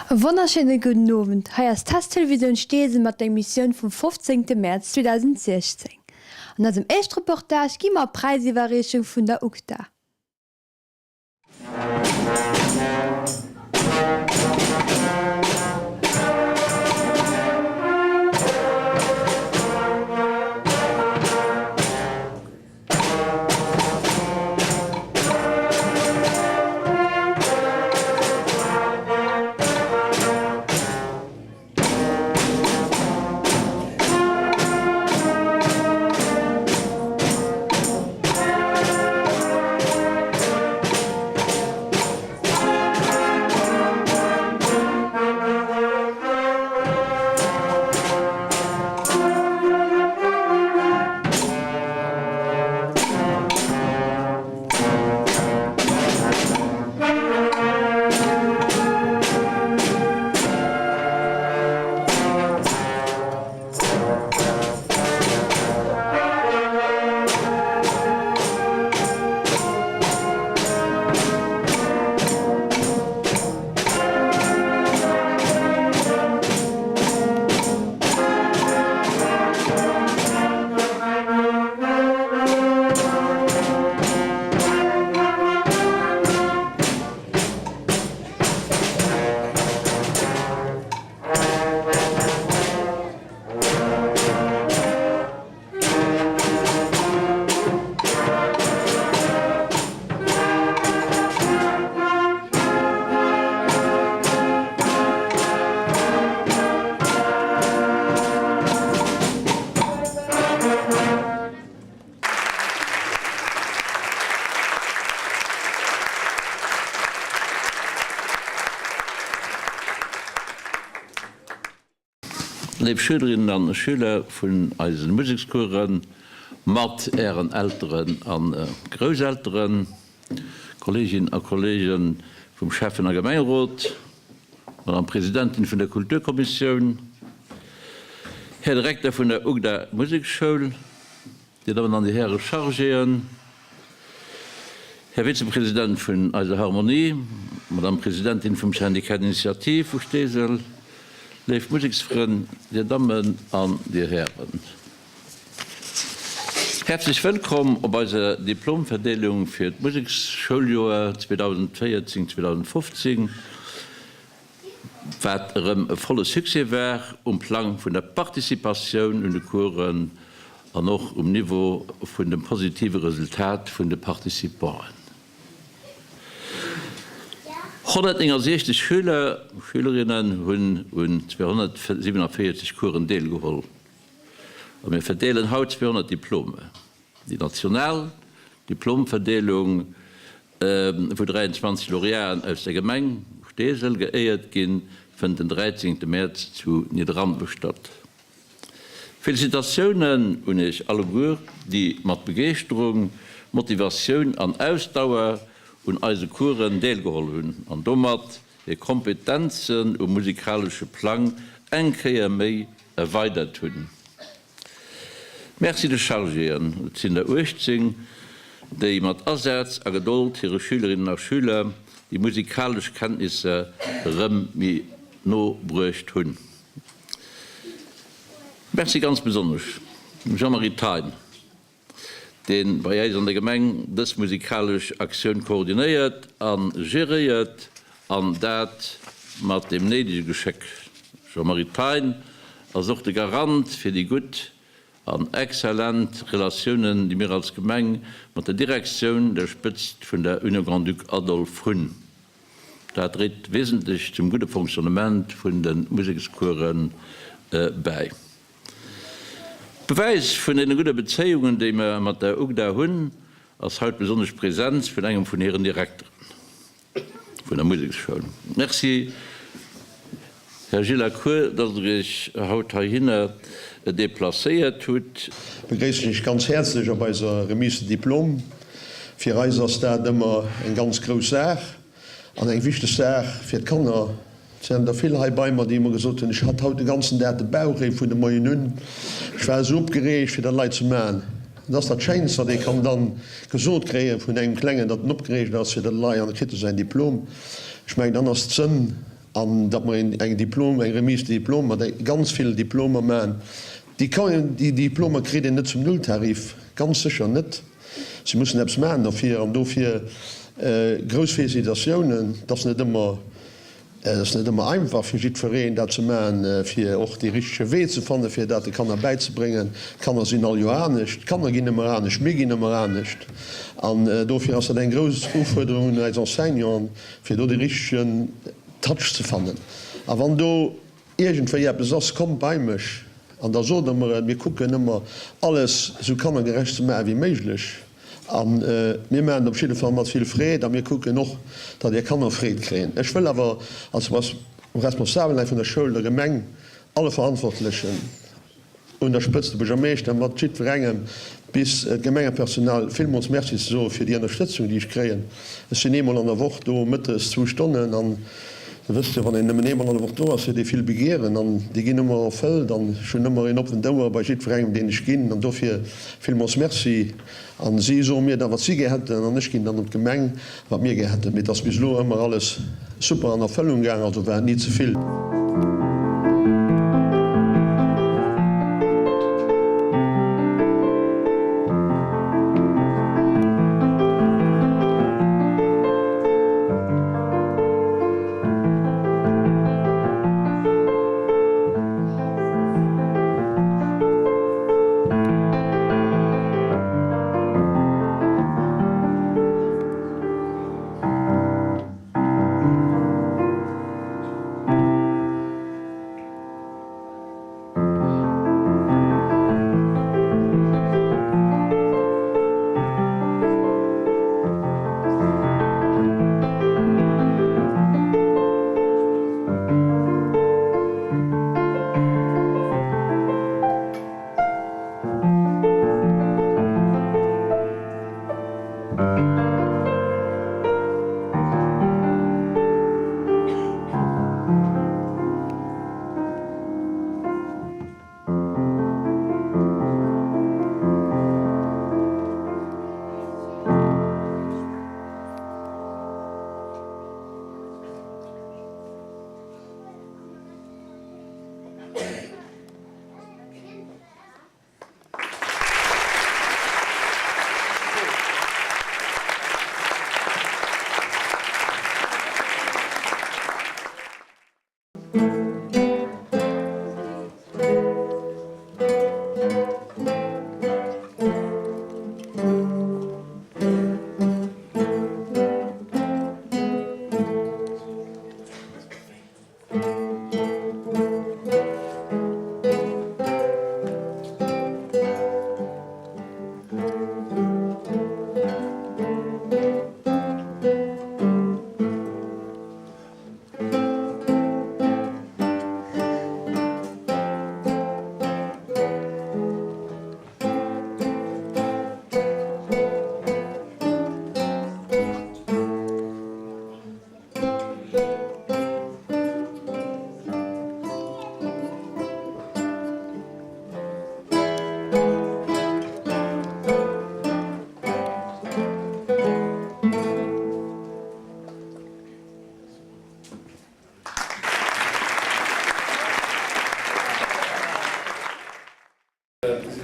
E wonnerschéine gudden Owend, hei ass d'Test-Televisioun Steesel mat der Emissioun vum 15 Mäerz 2016. An eisem éischte Reportage gi mer op d'Präisiwwerreechung vun der UGDA. Léif Schülerinnen an Schüler vun eisen Musekscoursen, mat Ären Elteren an Grousselteren, Kolleeginnen a Kolleegen vum Schäffen a Gemengerot, Madame Presidentin vun der Kulturkommissioun, Här Direkter vun der UGDA Museksschoul, Dir Dammen an Dir Häre Chargéen, Här Vizepresident vun eiser Harmonie, Madame Presidentin vum Syndicat d'Initiative vu Steesel, léif Museksfrënn, Dir Dammen an Dir Hären. Häerzlech wëllkomm op eiser Diplomverdeelung fir d'Museksschouljoer 2014, 2015. Wat erëm e volle Succès war um Plang vun der Participatioun un de Coursen an och um Niveau vun dem positive Resultat vun de Participanten. 169 Schüler, Schülerinnen hunn un 247 Coursen deelgeholl a mir verdeelen haut 200 Diplome. Déi national Diplomverdeelung, wou 23 Laureaten aus der Gemeng Steesel geéiert ginn, fënnt den 13 Mäerz zu Nidderaanwe statt. Felicitatiounen un Iech alleguer, déi mat Begeeschterung, Motivatioun an Ausdauer un eise Coursen deelgeholl hunn an domat hir Kompetenzen um musikalesche Plang eng Kéier méi erweidert hunn. Merci de Chargéen, et sinn der 18, déi mat Asaz a Gedold hire Schülerinnen a Schüler déi musikalesch Kenntnisser erëm méi no bruecht hunn. Merci ganz besonnesch dem Jean-Marie Thein, dee bei äis an der Gemeng dës musikalesch Aktioun koordinéiert a geréiert, an dat mat deem néidege Geschéck. Jean-Marie Thein ass och de Garant fir déi gutt an exzellent Relatiounen, déi mir als Gemeng mat der Direktioun, der Spëtzt vun der Union Grand-Duc Adolphe hunn. Dat dréit wesentlech zum gudde Fonctionnement vun de Musekscoursen bäi. Bewäis vun deene gudde Bezéiungen, déi mer mat der UGDA hunn, ass haut besonnesch d'Präsenz vun engem vun hiren Direkteren vun der Museksschoul. Merci. Här Gilles Lacour, dass Der Iech haut heihinner deplacéiert hutt. Begréissen Iech ganz häerzlech op eiser Remise de diplôme. Fir eis ass dat ëmmer eng ganz grouss Saach an eng wichteg Saach fir d'Kanner. Et sinn der vill hei bei mer, déi ëmmer gesot hunn, ech hat haut de ganzen Dag de Bauchwéi vun de Moien un, ech war esou opgereegt fir dat lei ze maachen. Dat ass dat Schéinst, wat ee kann dann gesot kréien vun engem Klengen, datt en opgereegt ass fir dat lei an e kritt e säin Diplom. Ech mengen, dann ass d'Sënn An datt mer eng Diplom, eng Remise de diplôme mat ganz vill Diplomer maachen. Déi kann, déi Diplomer kritt een net zum Nulltarif, ganz sécher net. Si mussen eppes maachen derfir. An dofir grouss Félicitatiounen. Et ass net ëmmer, et ass net ëmmer einfach fir jiddwereen dat ze maachen, fir och dee richtege Wee ze fannen, fir dat de Kanner bäizebréngen. D'Kanner sinn all Joer anescht, d'Kanner ginn ëmmer anescht, mir ginn ëmmer anescht. An dofir ass dat eng grouss Ufuerderung un eis Enseignanten, fir do de richtegen Touch ze fannen. A wann do iergendwéi eppes ass, kommt bei mech an da sot der mer et. Mir kucken ëmmer, alles esou kannergerecht ze maache wéi méiglech. A mir maachen et op jidde Fall mat vill Freed a mir kucken och, datt är Kanner Freed kréien. Ech wëll awer als Responsabel hei vun der Schoul, der Gemeng, alle Verantwortlechen, un der Spëtzt de Buergermeeschter mat jiddwerengem bis d'Gemengepersonal villmools Merci ze soe fir déi Ënnerstëtzung, déi ech kréien. Ech sinn eemol an der Woch do mëttes zwou Stonnen an Der wësst jo, wann een nëmmen eemol an der Woch do ass, huet ee vill Begieren an déi ginn ëmmer erfëllt an ech hunn ëmmer een oppent Ouer bei jiddwerengem, deen ech ginn an dofir villmools Merci. An si soe mir da wat si gär hätten an ech ginn dann op d'Gemeng wat mir gär hätten. Mee et ass bis elo ëmmer alles super an Erfëllung gaang, also war et ni ze vill.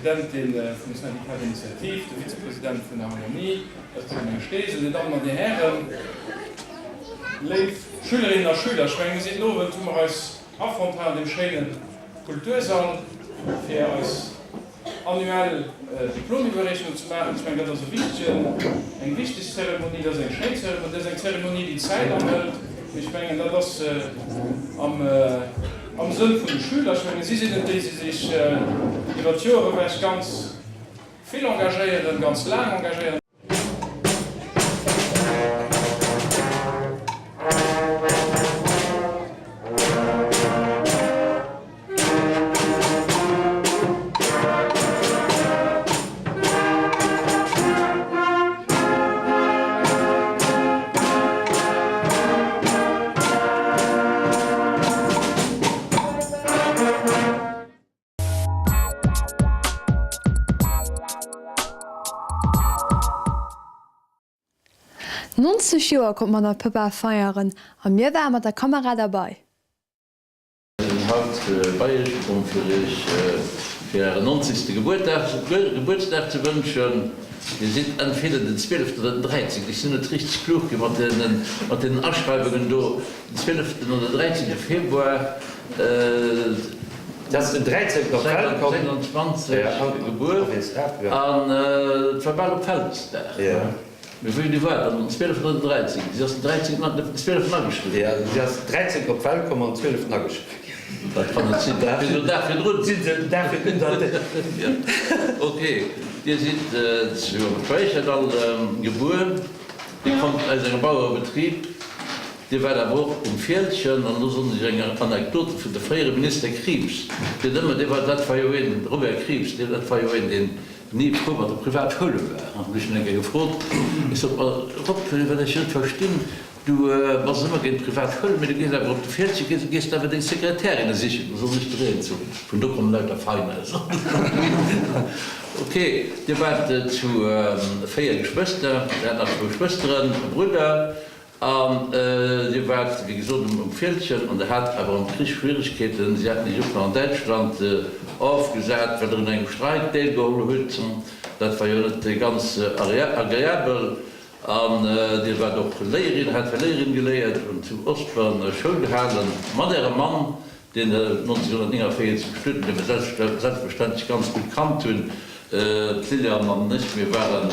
D'Presidentin vum Syndicat d'initiative, de Vizepresident vun der Harmonie aus der Gemeng Steesel, Dir Dammen an Dir Hären, léif Schülerinnen a Schüler, ech mengen, mir sinn den Owend, hu mer eis afonnt hei an deem schéine Kultursall, fir eis annuell Diplomiwwerreechung ze maachen. Ech mengen, dat ass e wichtegen, eng wichteg Zeremonie, dat ass eng schéin Zeremonie, dat ass eng Zeremonie, déi Zäit anhëlt. Mee ech mengen, dat ass am, am Sënn vun de Schüler. Ech mengen, si sinn et, déi sech iwwer d'Joer ewech ganz vill engagéieren, ganz laang engagéieren. 90 Joer konnt d'Madame Pëppa feieren a mir ware mat der Kamera derbei. Mir sinn haut bei iech komm fir iech fir ären 90. Gebuertsdag ze wënschen. Dir sidd entweder den 12. oder den 13. Ech sinn net richteg klug gi mat deenen Aschreiwungen do. Den 12. oder 13. Februar 1929 gebuer an et war bal op Vältesdag. Mee wéini war dann den 12 oder den 13? Si ass den 13 an den 12 ageschriwwen ginn. Si ass den 13 op d'Welt komm an den 12 ageschriwwen ginn. Dat kann net sinn. Dat ass jo den Dag virdrun. Sinn se den Dag virdrun dat. Ok, Dir sidd zu Préizerdahl gebuer. Dir kommt aus engem Bauerebetrib. Dir waart awer och um Fieldgen. An do soen ech eng Anekdote vun de fréiere Minister Krieps. Deen ëmmer, dee war, dat war jo een, Robert Krieps, deen, dat war jo een, deen ni frou mat de Privatschoule war. An hunn ech en eng Kéier gefrot, ech sot, Ma Rob, wat ech net verstinn, du bass ëmmer géint d'Privatschoule, mee du gees awer op de Fieldgen, gees, gees de awer deng Sekretärinne sichen, da soll ech der een soen. Vun do kommen lauter Feiner. Ok, Dir waart zu 4 Geschwëster, Dir hat nach zwou Schwësteren, e Brudder. An Dir waart, wéi gesot, um Fieldgen an Der hat awer am Krich Schwieregkeeten. Si haten Iech och nach an Däitschland ofgesat, well Der un engem Streik deelgeholl hutt. Dat war jo net ganz agreabel. An Dir waart och Léierin, hat fir Léierin geléiert und zu Ospern Schoul gehalen mat Ärem Mann. deen 1949 bestuet, dee mir selbstverständlech ganz gutt kannt hunn, d'Liliane an ech, mir ware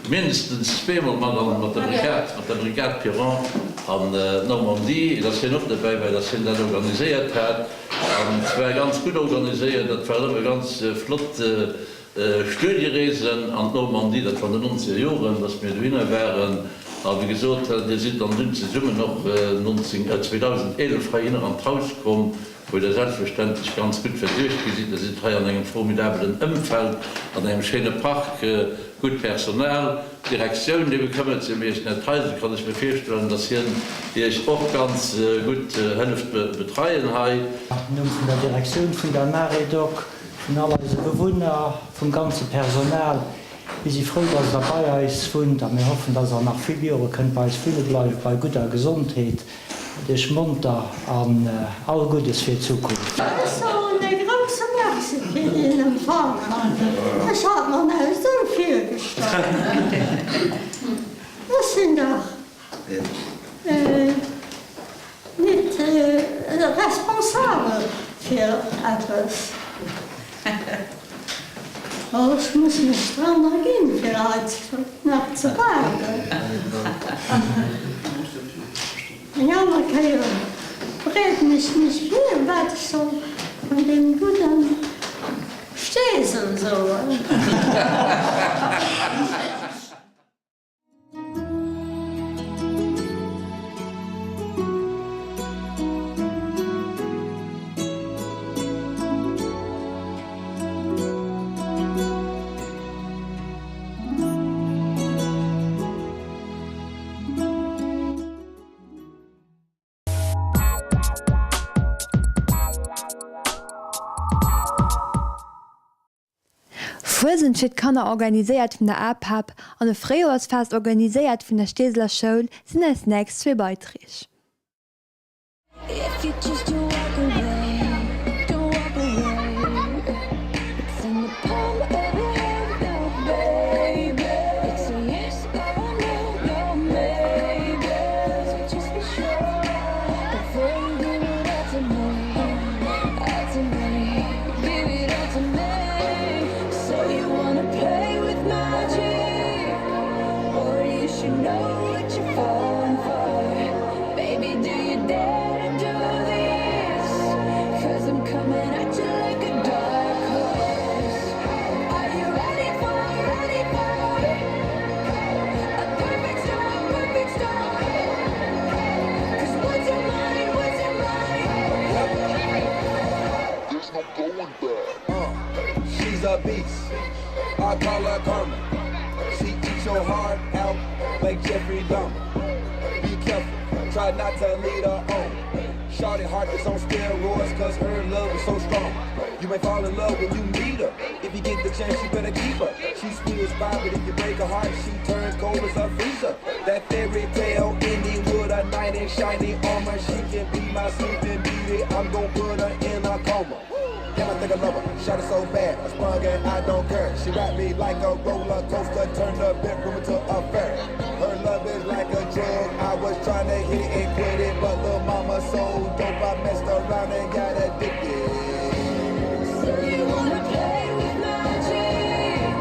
mindestens zweemol mat an mat der Brigade, mat der Brigade Piron an Normandie, dass hien och dobäi war, dass hien dat organiséiert hat, an zwar ganz gutt organiséiert, dat waren ëmmer ganz flott Studiereesen an d'Normandie, dat war an den nonzeger Joren, dass mir dohinner waren. A wéi gesot, Dir sidd dann dunn zesummen och 2011 heihinner an d'Haus komm, wou Der selbstverständlech ganz gutt versuergt gi sidd. Der sidd hei an engem formidabelen Ëmfeld, an engem schéine Park, gutt Personal, d'Direktioun, déi bekëmmert sech ëm Iech net. Hei kann ech mir virstellen, dass hien Iech och ganz gutt hëlleft betreien hei. Am Numm vun der Direktioun vun der Maredoc, Vun all eise Bewunner, vum ganze Personal. Mir si frou, dass Der bei eis wunnt a mir hoffen, dass Der nach vill Jore kënnt bei eis wunne bleiwen, bei gudder Gesondheet. Iech monter an all Guddes fir d'Zukunft. Ech soen e grousse Merci fir deen Empfang. Ech hat mer näischt esou virgestallt. Ech sinn dach Nit responsabel fir eppes. Ech muss mech dran erginn, fir hei nach ze waarden. Eng aner Kéier bereeden ech mech vir, wat ech soll vun deem gudden Steesel soen. Fuesent fir d'Kanner organiséiert vun der APAP an e Fréijoersfest organiséiert vun der Steeseler Schoul sinn eis nächst zwee Beiträg. Shawty heart is on steroids cause her love is so strong. You may fall in love when you meet her. If you get the chance, you better keep her. She's sweet as pie, but if you break her heart, she turns cold as a freezer. That fairy tale ending with a knight in shiny armor. She can be my sleeping beauty. I'm gonna put her in a coma. Damn, I think I love her. Shot it so bad, I sprung and I don't care. She wrapped me like a roller coaster, turned the bedroom into a fair. Her love is like a drug. I was trying to hit it and quit it, but little mama so dope, I messed around and got addicted. So you wanna play with magic?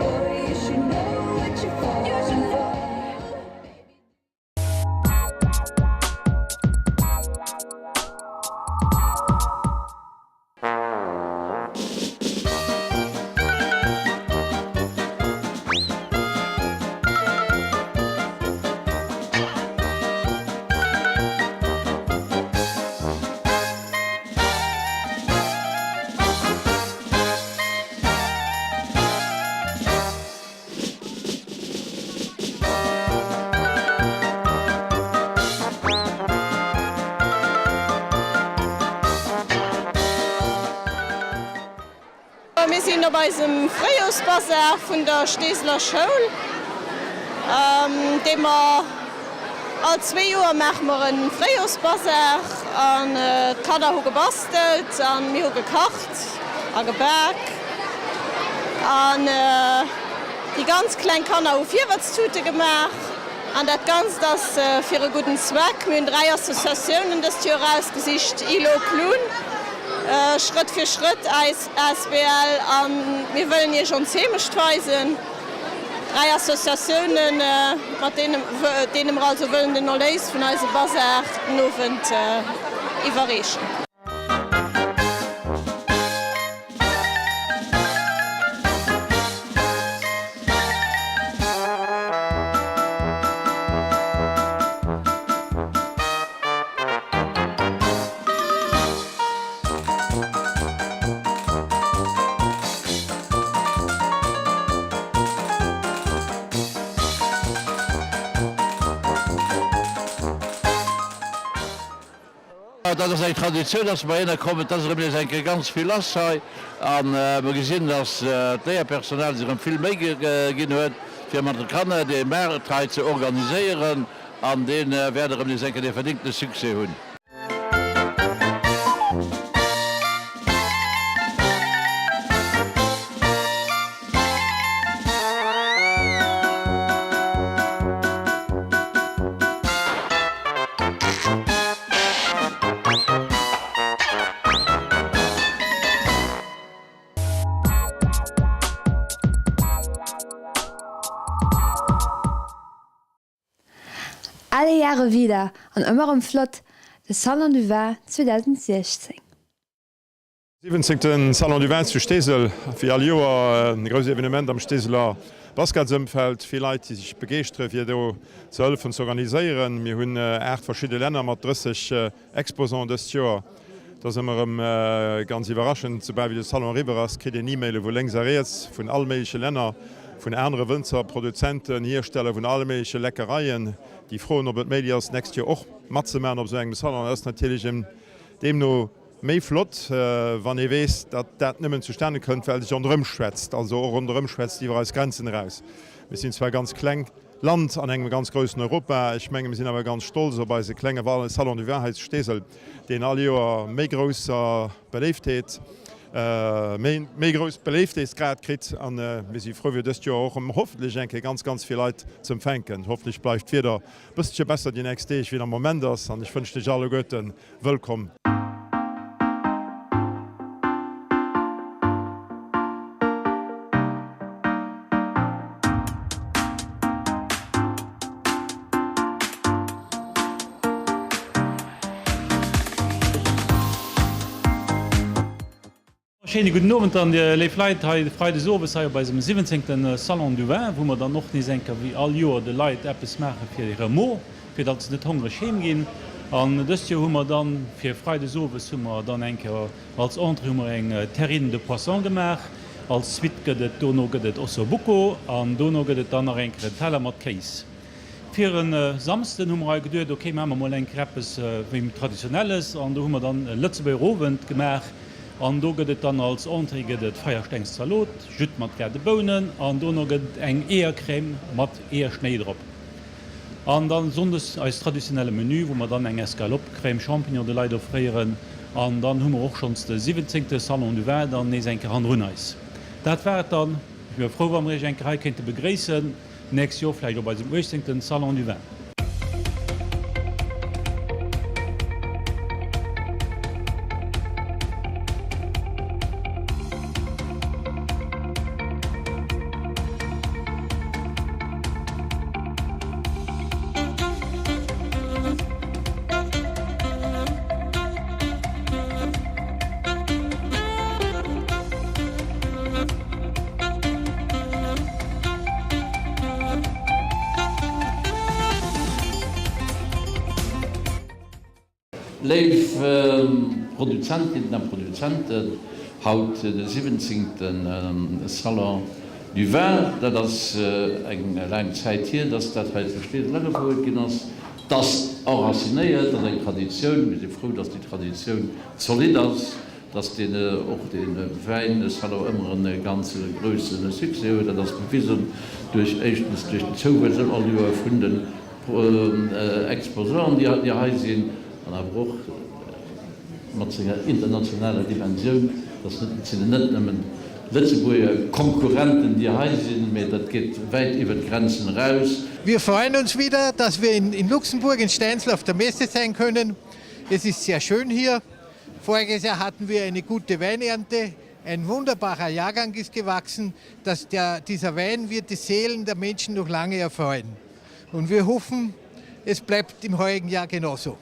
Boy, you should know what you're falling for. Mir sinn op eisem Fréijorsbasar vun der Steeseler Schoul, dee mer all zwee Joer maache mer e Fréijorsbasar an d'Kanner hu gebastelt an mir hu gekacht a gebak an Déi ganz kleng Kanner hu Virwëtztute gemaach an dat Ganzt ass fir e gudden Zweck. Mir hunn 3 Associatiounen dëst Joer erausgesicht, Ilo Klun, Schrëtt fir Schrëtt asbl a Mir wëllen Iech ons Heemecht weisen. 3 Associatiounen, mat deene mer also wëllen den Erléis vun eise Bazar den Owend iwwerreechen. Dat ass eng Traditioun, dass mer heihinner kommen. Et ass erëm nees eng Kéier ganz vill lass hei a mer gesinn, dass d'Léierpersonal sech erëm vill Méi ginn huet, fir mat de Kanner dee Maart hei ze organiséieren an dee wäert erëm nees eng Kéier dee verdingte Succès hunn. Alle Jahre wieder an ëmmer erëm flott, de Salon du Vin 2016. Siwwenzéngte Salon du Vin zu Steesel, wéi all Joer e grousst Evenement am Steeseler Basketsëmfeld. Vill Leit, déi sech begeeschtere fir do ze hëllefen z'organiséieren. Mir hunn 8 verschidde Länner mat 30 Exposanten dëst Joer. Et ass ëmmer erëm ganz iwwerraschend, soubal wéi de Salon eriwwer ass, kritt een E-Maile vu lénks a riets vun all méigleche Länner, vun anere Wënzer, Produzenten, Hiersteller vun alle méigleche Leckereien, déi froen, ob et méiglech ass, d'nächst Joer och matzemaachen op esou engem Salon. Dat ass natierlech deemno Méi flott, wann ee weess, datt dat nëmmen zustane kënnt, well sech ronderëm schwätzt, also och ronderëm schwätzt iwwer eis Grenzen eraus. Mir sinn zwar e ganz klengt Land an engem ganz groussen Europa, ech menge mir sinn awer ganz stolz op eise klenge Salon du Vin hei zu Steesel, deen all Joer méi grousser Beléiftheet, méi grouss Beléiftheetsgrad kritt. A mir si frou, fir dëst Joer och erëm hoffentlech eng Kéier ganz, ganz vill Leit z'empfänken. Hoffentlech bleift d'Wieder e bësselche besser déi nächst Deeg, wéi et am Moment ass, an ech wënschen lech alleguerten Wëllkomm. Schéine gudden Owend dann, dir léif Leit, hei freides owes hei op eisem siwwenzéngten Salon du Vin, wou mer dann och nees eng Kéier wéi all Joer de Leit eppes maache fir hire Mo, fir datt se net hongreg heem ginn. An dëst Joer hu mer dann fir freides owes hu mer dann eng Kéier als Entrée hu mer eng Terrine de poisson gemaach, als Suite gëtt et dono gëtt et Ossobuco an dono gëtt et dann nach eng Kéier en Teller mat Kéis. Fir e Samsden hu mer hei geduet, ok, maache mer mol eng Kéier eppes méi Traditionelles an do hu mer dann e Lëtzebuerger Owend gemaach an do gëtt et dann als Entrée gëtt et Feierstengszalot, Jütt mat Gaardebounen an dono gëtt et eng Eeërcrème mat Eeërschnéi drop. An dann Sonndes eis traditionelle Menü, wou mer dann eng Escalope Crème Champignon de Leit offréieren an dann hu mer och schonns de 17. Salon du Vin dann nees eng Kéier hannrun eis. Dat war et dann. Ech wier frou wa mer iech eng Kéier hei kéinte begréissen. Nächst Joer vläicht op eisem 18. Salon du Vin. Léif Produzentinnen a Produzenten, haut de 17. Salon du Vin. Dat ass eng laang Zäit hier, dass dat hei zu Steesel agefouert ginn ass. Et ass enracinéiert, et ass eng Traditioun. Mir si frou, dass déi Traditioun zolidd ass. dass deen och dee Wäinsalon ëmmer e ganz grousse Succès huet. Dat ass bewisen duerch éischtens duerch den Zouwuess all Joer vun den Exposanten, déi hei sinn, an awer och mat senger internationaler Dimensioun, dass net, et sinn net nëmmen Lëtzebuerger Konkurrenten, déi hei sinn, mä dat geet wäit iwwert d'Grenzen eraus. Wir freuen uns wieder, dass wir in Luxemburg in Steinsel auf der Messe sein können. Es ist sehr schön hier. Voriges Jahr hatten wir eine gute Weinernte. Ein wunderbarer Jahrgang ist gewachsen, dass der, dieser Wein wird die Seelen der Menschen noch lange erfreuen. Und wir hoffen, es bleibt im heurigen Jahr genauso.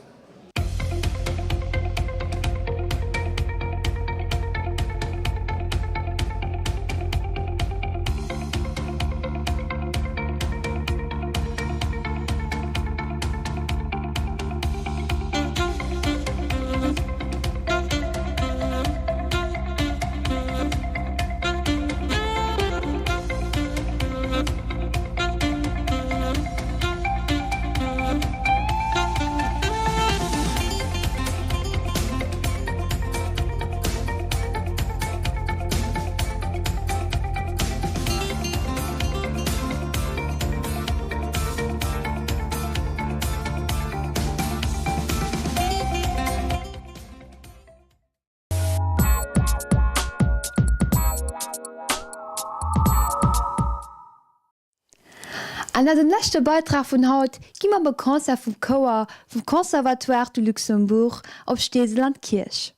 An eisem leschte Beitrag vun haut gi mer op e Concert vum Chouer vum Conservatoire du Luxembourg op Steesel an d'Kierch.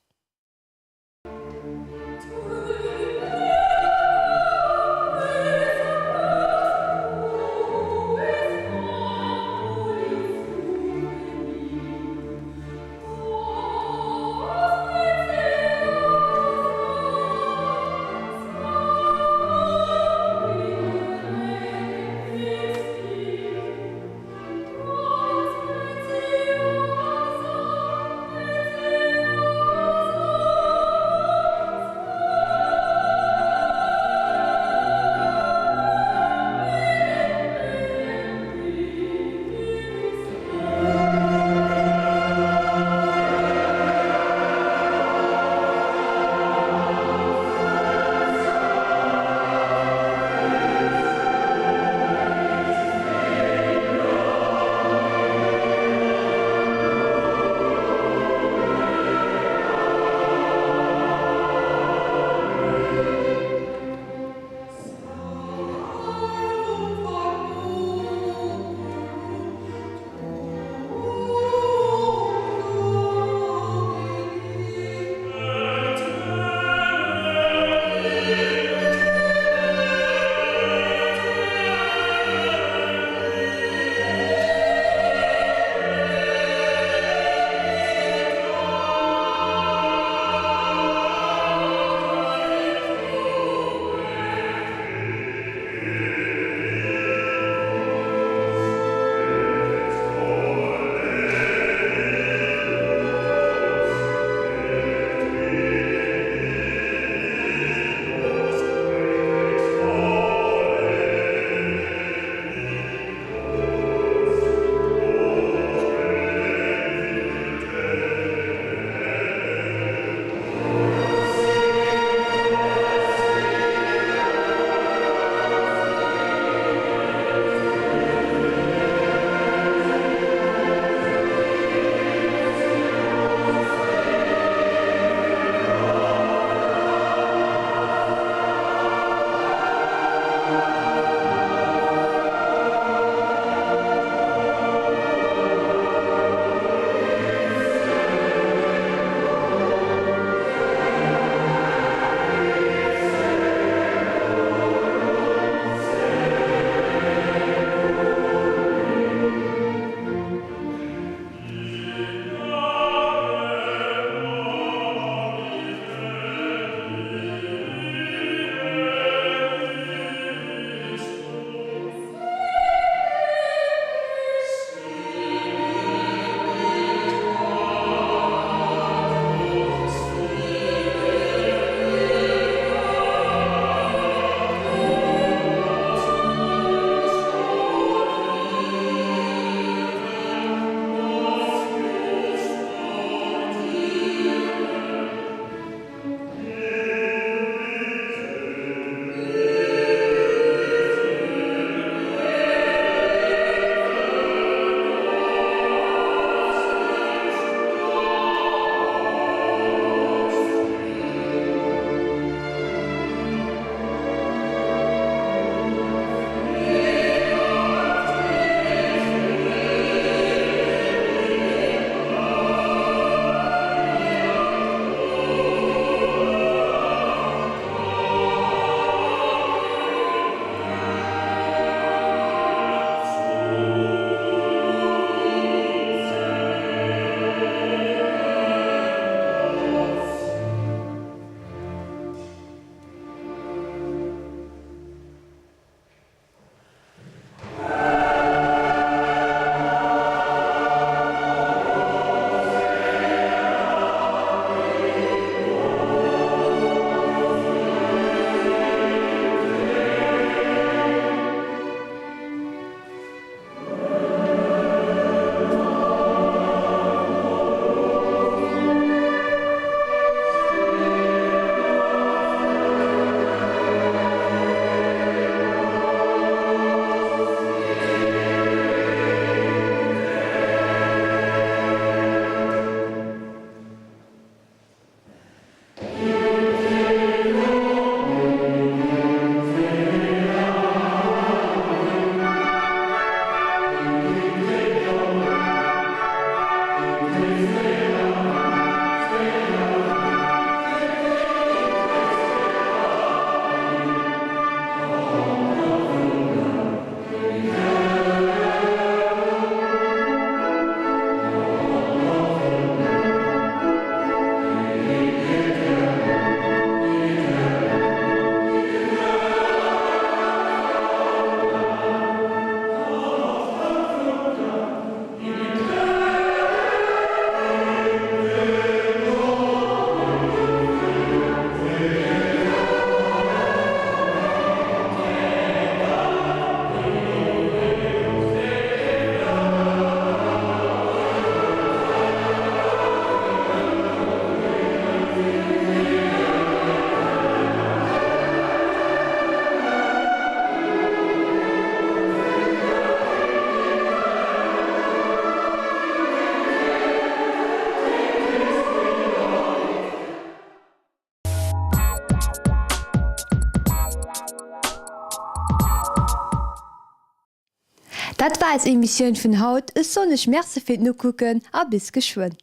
Dat war eis Emissioun vun haut. Ech soen iech Merci fir d'Nokucken a bis geschwënn.